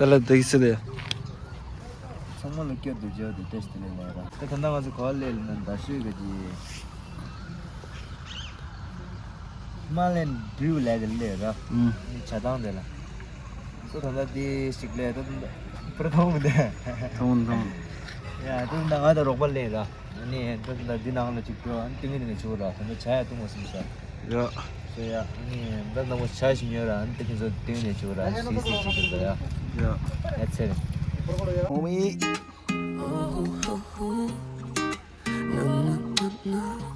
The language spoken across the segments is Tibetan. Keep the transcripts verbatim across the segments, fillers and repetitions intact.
ད་ལ་དེ་གི་སི་ལེ། ཚང་མ་ལ་སྐྱོ་སྡུག་བརྗོད་དེ་ཏེ་ཤི་དེ་ལས་ལས་ར། ད་ད་ལྟ་ང་ཚོ་ག་ལས་ལ་ན་ཟླ་ཤོད་ག་གི་མ་ལན་བིའུ་ལས་ག་ལས་ར། ཨུམ། བྱ་སྟངས་དེ་ལ། སོ་ད་ལྟ་དེ་ཞིག་ལས་ད་ད་པར་ཐོང་མི་དེ། ཐོང་ཐོང་། ཡ་ད་ད་ང་ད་རོགས་པ་ལས་ར། ཨ་ནི་ད་ད་འདི་ནང་ལ་ཅིག་འགྲོ། ཨ་ནི་ཏིང་ངེ་འདི་ནས་བྱུག་ར། ད་ད་བྱ་ཡ་བཏུང་བ་སེམས་ཤ། ཡ། ཡ། ཨ་ནི་ད་ད་བོ་བྱ་ཞིག་ཉོས་ར། ཨ་ནི་ད་ཁྱེད་ཚོ་ཏིང་ངེ་ནས་བྱུག་ར། ཨ་ནི་སི་སི་ཅིག་འགྲོ་ཡ། ཡ། ཡ་ཚེ་རིང་།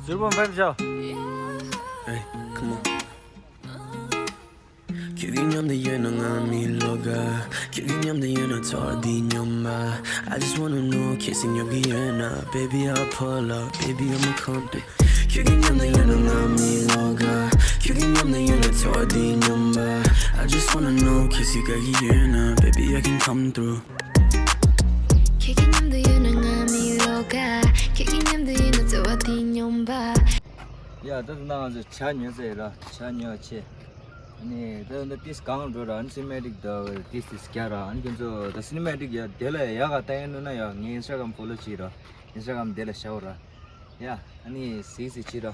ཟུར་པོ་འབེབས་བཞག Hey, come on. ཁྱོད་ཀྱི་མཉམ་དུ་ཡོད་ན་ང་མི་ལོག་ག་ཁྱོད་ཀྱི་མཉམ་དུ་ཡོད་ན་ཚོར་འདི་སྙོམས་པ། I just wanna know ཁྱེད་སྲིད་ཉོབ་ཀྱི་ཡོད་ན། Baby, I'll pull up, baby, I'ma come through. ཁྱོད་ཀྱི་མཉམ་དུ་ཡོད་ན་ང་མི་ལོག་ག་ཁྱོད་ཀྱི་མཉམ་དུ་ཡོད་ན་ཚོར་འདི་སྙོམས་པ། I just wanna know ཁྱེད་སྲིད་དགའ་གི་ཡོད་ན། Baby, I can come through. ཁྱོད་ཀྱི་མཉམ་དུ་ཡོད་ན་ང་མི་ལོག་ག་ཁྱོད་ཀྱི་མཉམ་དུ་ཡོད་ན་ཚོར་བ་འདི་སྙོམས་པ། ཡ་ད་ད་ང་ཚོ་བྱ་ཉོས་ཚར་ཡོད་ར། བྱ་ཉོས་ཆེ། ཨ་ནི་ད་ད་ཏིས་གང་འགྲོ་ར། ཨ་ནི་སི་ནི་མེ་ཊིག་ད་ཏིས་ཏིས་རྒྱག་ར། ཨ་ནི་ཁྱོད་ཚོ་ད་སི་ནི་མེ་ཊིག་ཡ་དེ་ལ་ཡག་ག་ལྟ་ཡིན་ནོ་ན་ཡ་ངའི་ཨིན་སི་ཊ་གྷ་རམ་ཕོ་ལོ་བྱེད་ར། ཨིན་སི་ཊ་གྷ་རམ་དེ་ལ་བཞག་ར། ཡ་ཨ་ནི་སི་སི་བྱེད་ར།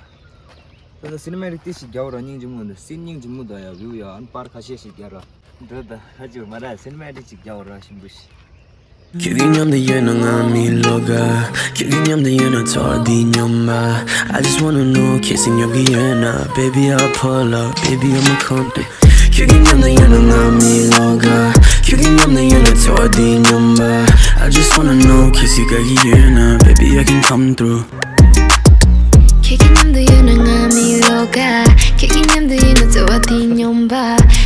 ད་ད་སི་ནི་མེ་ཊིག་ཏིས་ཞིག་རྒྱག་ར། སྙིང་རྗེ་མོ་འདུག་སི་སྙིང་རྗེ་མོ་འདུག་ཡ། བིའུ་ཡ་ཨ་ནི་པར་ཁ་ཤས་ཤིག་རྒྱག་ར། འགྲོ་ད་ཧ་ཅིག་མ་ར། སི་ནི་མེ་ཊིག་ཅིག་རྒྱག་ར་ཞིམ་པོ་ཞིག་ཁྱོད་ཀྱི་མཉམ་དུ་ཡོད་ན་ང་མི་ལོག་ག་ཁྱོད་ཀྱི་མཉམ་དུ་ཡོད་ན་ཚོར་འདི་སྙོམས་པ། I just wanna know ཁྱེད་སྲིད་ཉོབ་ཀྱི་ཡོད་ན། Baby, I'll pull up, baby, I'ma come through. ཁྱོད་ཀྱི་མཉམ་དུ་ཡོད་ན་ང་མི་ལོག་ག་ཁྱོད་ཀྱི་མཉམ་དུ་ཡོད་ན་ཚོར་འདི་སྙོམས་པ། I just wanna know ཁྱེད་སྲིད་དགའ་གི་ཡོད་ན། Baby, I can come through. ཁྱེད་ཀྱི་མཉམ་དུ་ཡོད་ན་ང་མི་ལོག་ག་ཁྱེད་ཀྱི་མཉམ་དུ་ཡོད་ན་ཚོར་བ་འདི་སྙོམས་པ།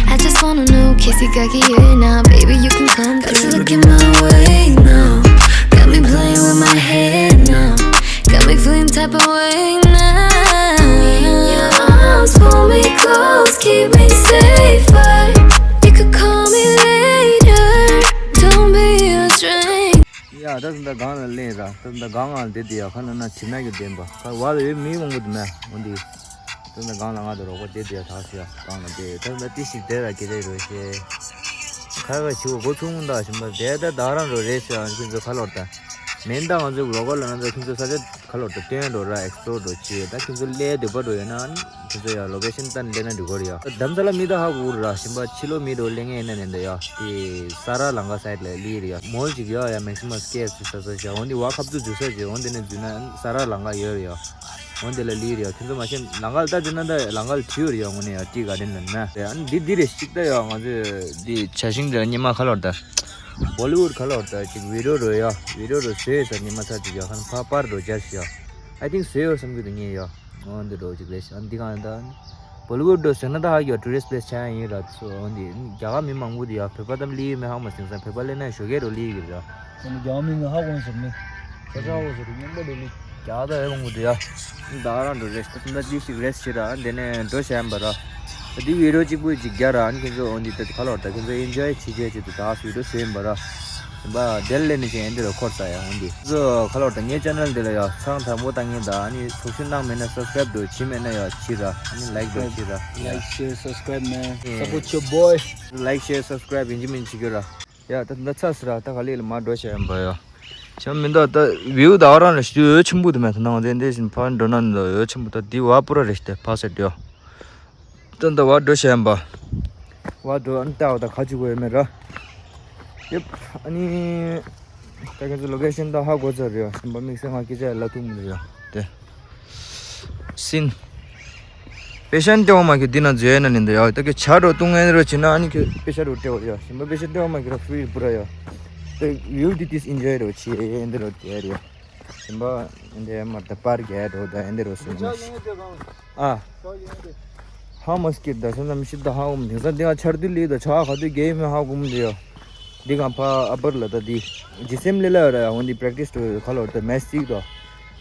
I just wanna know ཁྱེད་སྲིད་དགའ་གི་ཡོད་ན། Baby, you can come through. Got you looking my way now. Got me playing with my head now. Got me feeling type of way now. In your arms, pull me close, keep me safe. You could call me later. Don't be a stranger. ཡ་ད་ད་ད་གང་ལ་ལེན་ར། ད་ད་གང་ང་བསྡད་དེ་ཡ་ཁ་ན་ན་བྱིན་ན་གི་བདེན་པ་ཁ་བ་ལ་ཡོད་མི་མང་པོ་དུ་མེད་འོན་ཏེ། ད་ད་གང་ལ་ང་དང་རོགས་པ་བསྡད་དེ་ཡ་ཐག་ཆོད་ཡ་གང་ལ་བསྡད་ད་ད་ཏི་ཞིག་བསྡད་ར་ཀེ་རེ་རོ་ཤེ། ཁ་ཁ་ཞིག་གོ་ཚུགས་ད་ཞིམ་པ་བསྡད་ད་ད་རང་རོ་རེད་ཤེ་ཨ་ཁྱོད་ཚོ་ཁ་ལོར་ད། མེན་ད་ང་ཚོ་རོགས་པ་ལ་ན་ད་ཁྱོད་ཚོ་ས་ཆ་ཁ་ལོར་ད་སྟོན་རོ་ར་ཨེག་སི་པོ་ལོར་རོ་ཆེ་ད་ཁྱོད་ཚོ་ལས་འདོད་པ་རོ་ཡོད་ན་ཁྱོད་ཚོ་ཡ་ལོ་ཀེ་ཤན་ད་ལེན་ན་འགྲིག་གོ་རེད་ཡ། ད་དམ་ས་ལ་མི་ད་ཧ་གོ་ར་ཞིམ་པ་ཕྱི་ལོ་མི་རོ་ལེན་ངེས་ན་ནན་ད་ཡ། དེ་ས་ར་ལང་ཀ་སའིད་ལ་ལི་རེད་ཡ། མོལ་ཅིག་ཡ་ཡ་མེག་སི་མ་སི་ཀེ་ཨེཕ་སི་ས་ས་ཤ་འོན་ཏེ་བ་ཁབ་ཏུ་འཛུལ་ས་ཅིག་འོན་ཏེ་ནས་འཛུལ་ན་ས་ར་ལང་ཀ་ཡོད་རེད་ཡ། འོན་ཏེ་ལ་ལི་རེད་ཡ། ཁྱོད་ཚོ་མ་ཤེས་ལང་ཀ་ལ་ལྟ་འཛུལ་ན་ད་ལང་ཀ་ལ་བྲིས་ཡོད་རེད་ཡ། དངོས་གནས་ཡ་ཏི་ག་ཌེན་ལ་ན་ཡ་འདི་འདི་རེད་ཤིག་ད་ཡ། ང་ཚོས་འདི་བྱ་ཤིང་འདི་ཉི་མ་ཁ་ལོར་ད་བོ་ལི་ཝུད་ཁ་ལོར་ད་ཅིག་བི་ཌི་ཡོ་རོ་ཡ་བི་ཌི་ཡོ་རོ་བཟོས་ས་ཉི་མ་ཚར་ཅིག་ཡ་ཁ་ན་ཕ་པར་རོ་ཅར་ཤི་ཡ། I think བཟོས་ཡོད་བསམ་གི་འདུག་ངས་ཡ། འོ་འདི་འདྲ་ཅིག་རེད་ཤག་འདི་གང་ད། བོ་ལི་ཝུཌ་འདྲ་ཟེར་ན་ད་ཧ་གོ་ཊུ་རི་སི་ཊི་པི་ལེ་སི་ཆགས་ཡ་ཡིན་ར། ཚོ་འོ་འདི་རྒྱ་གར་མི་མང་པོ་འདི་ཡ་བོད་པ་ཙམ་སླེབས་ཡོད་མེད་ཧ་གོ་མ་སོང་ཙང་བོད་པ་སླེབས་ན་ཞོགས་ཀས་འགྲོ་སླེབས་ཡོད་ར། ཨ་ནི་རྒྱ་གར་མི་མི་ཧ་གོ་མ་སོང་མི། ཁ་ཆག་འོ་ཟེར་སྙན་པ་འགྲོ་ནི། རྒྱ་གར་ད་ཡ་མང་པོ་འདི་ཡ། ད་རང་འགྲོ་རེད་ཤག་ད་འདི་ཞིག་རེད་ཤག་ར། འདི་ནས་འགྲོ་བྱས་ཡིན་པ་ར། འདི་བི་ཌི་ཡོ་གཅིག་པུ་ཅིག་རྒྱག་ར། ཨ་ནི་ཁྱེད་ཚོ་འོ་འདི་ད་ཁ་ལོར་ད་ཁྱེད་ཚོ་ཨེན་ཇོའི་བྱེད་བྱེད་ཆེད་དུ་ད་བི་ཌི་ཡོ་བཟོས་ཡིན་པ་ར། ཡིན་པ་དེ་ལས་ནི་ཅན་འདི་རུ་འཁོར་ས་ཡ་འོན་ཏེ། ཁ་ལོར་ད་ངའི་ཆེ་ནལ་འདི་ལ་ཡ་ཚང་དང་པོ་བཏང་ངེས་ད། ཨ་ནི་ཚོགས་ཤིག་གནང་མེད་ན་སབ་སི་ཀ་རེབ་འགྲོ་བྱེད་མེད་ན་ཡ་བྱེད་ར། ཨ་ནི་ལའིག་འགྲོ་བྱེད་ར། Like, share, subscribe, man. Support your boy. Like, share, subscribe ཡིན་གཅིག་མིན་གཅིག་བྱེད་ར། ཡ་ད་ད་ཚ་སི་ར་ད་ག་ལེ་ལ་མ་འགྲོ་བྱ་ཡིན་པ་ཡ། བྱ་མི་འདུག་ད་བིའུ་ད་ག་རང་ལ་ཞུ་ཡོད་ཆེན་པོ་དུ་མེད་ད་ནང་དེ་འདི་བཞིན་ཕ་འགྲོ་ན་འདི་ཡོད་ཆེན་པོ་ད་འདི་བ་པུ་ར་རེ་ཞིག་དེ་ཕ་སེ་འགྲོ། ད་ད་བ་འགྲོ་བྱ་ཡིན་པ། བ་འགྲོ་ཨ་ནི་ལྟ་བ་ད་ག་ཅིག་གོ་ཡོད་མེད་ར། ཡེབ། ཨ་ནི། ད་ཁྱེད་ཚོ་ལོ་ཀེ་ཤན་ད་ཧ་གོ་ཚར་རེད་ཡ། ཞིམ་པ་དམིགས་བསལ་ང་སྐད་ཆ་ལབ་ཐུབ་མི་འདུག་ཡ། དེ། སིན། པེ་ཤན་ཏེ་བ་མ་གི་འདི་ན་འཛུལ་ཡ་ན་ནི་འདི་ཡ། ད་གི་ཆ་རོ་བཏུང་ཡ་རོ་བྱེད་ན་ཨ་ནི་གི་པེ་ཤན་རོ་སྤྲད་བ་ཡ། ཞིམ་པ་པེ་ཤན་ཏེ་བ་མ་གི་ར་ཧྥི་རི་པུ་ར་ཡ། དེ་ཡུལ་འདི་ཏིས་ཨིན་ཇོའི་རོ་བྱེད་ཡ་འདི་རོ་དེ་རེད་ཡ། ཞིམ་པ་ཨེ་འདྲ་མར་ད་པར་རྒྱག་འགྲོ་ད་ཨེ་འདྲ་རོ་སུ་མ་ཤི། ཨ། ཧ་མ་སྐྱིད་ད་སེམས་ཙམ་ཤིད་ད་ཧ་གོ་མ་དེང་སང་དེ་ང་ཆར་དུས་ལི་ད་ཆ་ག་དུས་རྒྱལ་ཡིན་མིན་ཧ་གོ་མ་དེ་ཡོ། འདི་ང་ཕ་ཨ་པར་ལ་ད་འདི་ཇི་སེམ་ལི་ལ་ཡོད་ར་ཡ། འོན་འདི་པྲེག་ཊིས་འགྲོ་ཁ་ལོར་ད་མེ་ཆི་ཅིག་ད་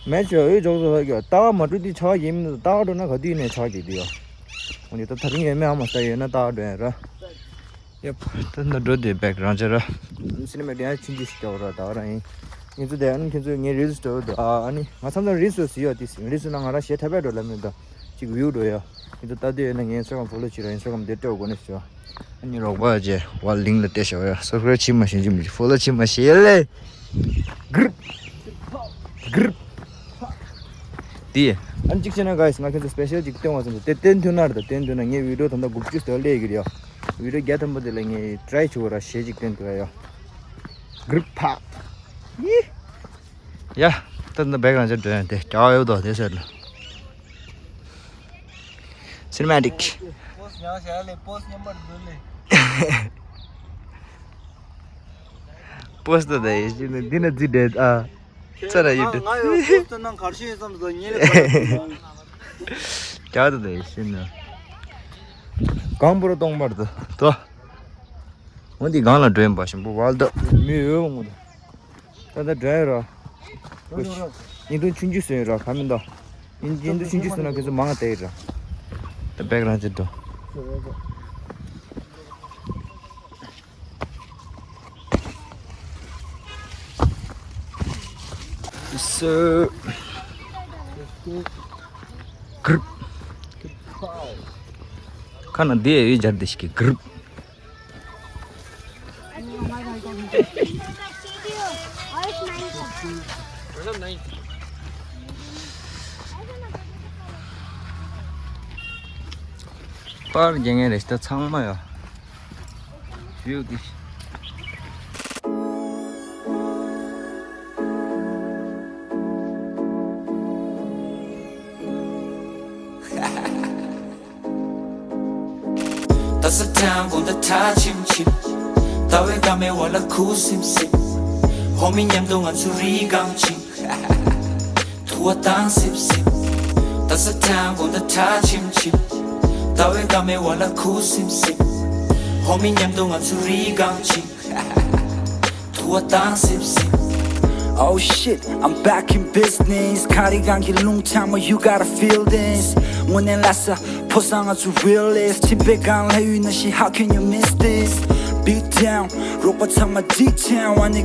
མེ་ཆི་ཡོ་འོས་འཇོག་ཚོ་ཧ་གི་ཡོ། ཏ་མ་འགྲོ་དུས་ཆ་ག་རྒྱལ་མིན་ད་ཏ་འགྲོ་ན་ག་དུས་ནས་ཆ་ག་རྒྱལ་དུས་ཡོ། འོན་འདི་ད་ད་རིང་ཡོད་མེད་ཧ་མ་ས་ཡོད་ན་ཏ་འགྲོ་ཡ་ར། ཡེབ། ད་ད་འགྲོ་དེ་བེག་རང་ཅེ་ར། སི་ནི་མ་ཊིག་ཡང་ཆུང་ཆུང་ཞིག་རྒྱག་ར་ད་ར་ཡིན། ངེད་ཚོ་དེ་ཨ་ནི་ཁྱེད་ཚོས་ངའི་རིལ་སི་འགྲོ་འདུག་ཨ་ཨ་ནི་ང་མཚམས་མཚམས་རིལ་སི་ཟེར་ཡོད་དེ་རིལ་སི་ན་ང་རང་གཞས་འཁྲབ་པའི་འགྲོ་ལབ་མི་འདུག་ཅིག་བིའུ་འགྲོ་ཡ། ཁྱེད་ཚོ་ལྟ་འདོད་ཡོད་ན་ངའི་Instagram follow་བྱེད་རོགས། Instagram་འདིར་སྤྲད་དགོས་ནས་ཞུ། ཨ་ནི་རོགས་པ་བྱས་བ་link་ལ་སྤྲད་བཞག་ཡ། subscribe་བྱེད་མ་ཤེས་ཀྱི་མི་follow་བྱེད་མ་ཤེས་ལེ། གུར། གུར། དེ། ཨ་ནི་གཅིག་བྱས་ན་guys་ང་ཁྱེད་ཚོ་special་ཅིག་སྟོན་བ་ཙམ་ཞིག་དེ་བསྟན་ཐུབ་ན་རེད། ད་བསྟན་ཐུབ་ན་ངའི་video་ད་ལྟ་དགུ་བཅུ་ཙམ་སླེབས་ཀྱི་རེད་ཡ། video་བརྒྱ་ཐམ་པ་དེ་ལ་ངས་try་བྱེད་དགོས་ར། གཞས་ཅིག་བསྟན་ཐུབ་ཡ་ཡ། གུར་ཕག་ཡི། ཡ། ད་ནི་background་ཅིག་འགྲོ་ཡ་དེ་རྒྱ་ཡོད་དོ་དེ་ཟེར་ལ། cinematic། post་ཡང་བྱ་ལེ། post་མཉམ་པར་འདུག་ལེ། post་ད་ཡེ་ཤེས་ནི་འདི་ན་ཙི་འདྲེ་ཨ། ཚ་ར་ཡོད་དེ། ང་ཡོད་post་ནང་གར་ཤེས་བསམ་སོང་ཉེ་ལེ། རྒྱ་ད་ད་ཡེ་ཤེས་ནི། གང་པོ་ར་གཏོང་མར་དུ་དོ། འོ་འདི་སྒང་ལ་འགྲོ་ཡིན་པ་ཞིམ་པོ་ཝལ་ད་མི་ཡོད་འོང་། ད་ལྟ་འགྲོ་ཡིན་ར། ཉིན་ཐུང་ཆུང་ཆུང་བཟོས་ཡིན་ར། ག་མིན་ད། ཉིན་ཉིན་ཐུང་ཆུང་ཆུང་བཟོས་ན་ཁྱེད་ཚོ་མང་བསྡད་ཡིན་ར། ད་background་ཅིག་འགྲོ། སོ། གུར། ཁ་ན་དེ་ཡོད་སྦྱར་དེ་ཞིག་གི་གུར། པར་རྒྱག་མཁན་རེད་ད་ཚང་མ་ཡ། བིའུ་དེ། ད་ས་ཐང་དགོང་དག་ཁྲ་ཆིམ་ཆིམ། ཟླ་བའི་སྐར་མའི་འོག་ལ་ཁུ་སིམ་སིམ། ཧོ་མི་མཉམ་དུ་ང་ཚོ་རི་སྒང་ཕྱིན། དུ་བ་བཏང་སིབ་སིབ། ད་ས་ཐང་དགོང་དག་ཁྲ་ཆིམ་ཆིམ། ཟླ་བའི་སྐར་མའི་འོག་ལ་ཁུ་སིམ་སིམ། ཧོ་མི་མཉམ་དུ་ང་ཚོ་རི་སྒང་ཕྱིན། དུ་བ་བཏང་སིབ་སིབ། Oh shit, I'm back in business. ཁ་རི་སྒང་གི་རླུང་ཚ་མོ། You gotta feel this. དངོས་གནས་ལ་ས་ཕོ་སང་ང་ཚོ་realist. ཆིམ་པའི་སྒང་ལ་ཡུལ་ན་ཤི། How can you miss this? Beat down. རོགས་པ་ཚང་མ་འཇིགས་ཆེན་བ་ནི།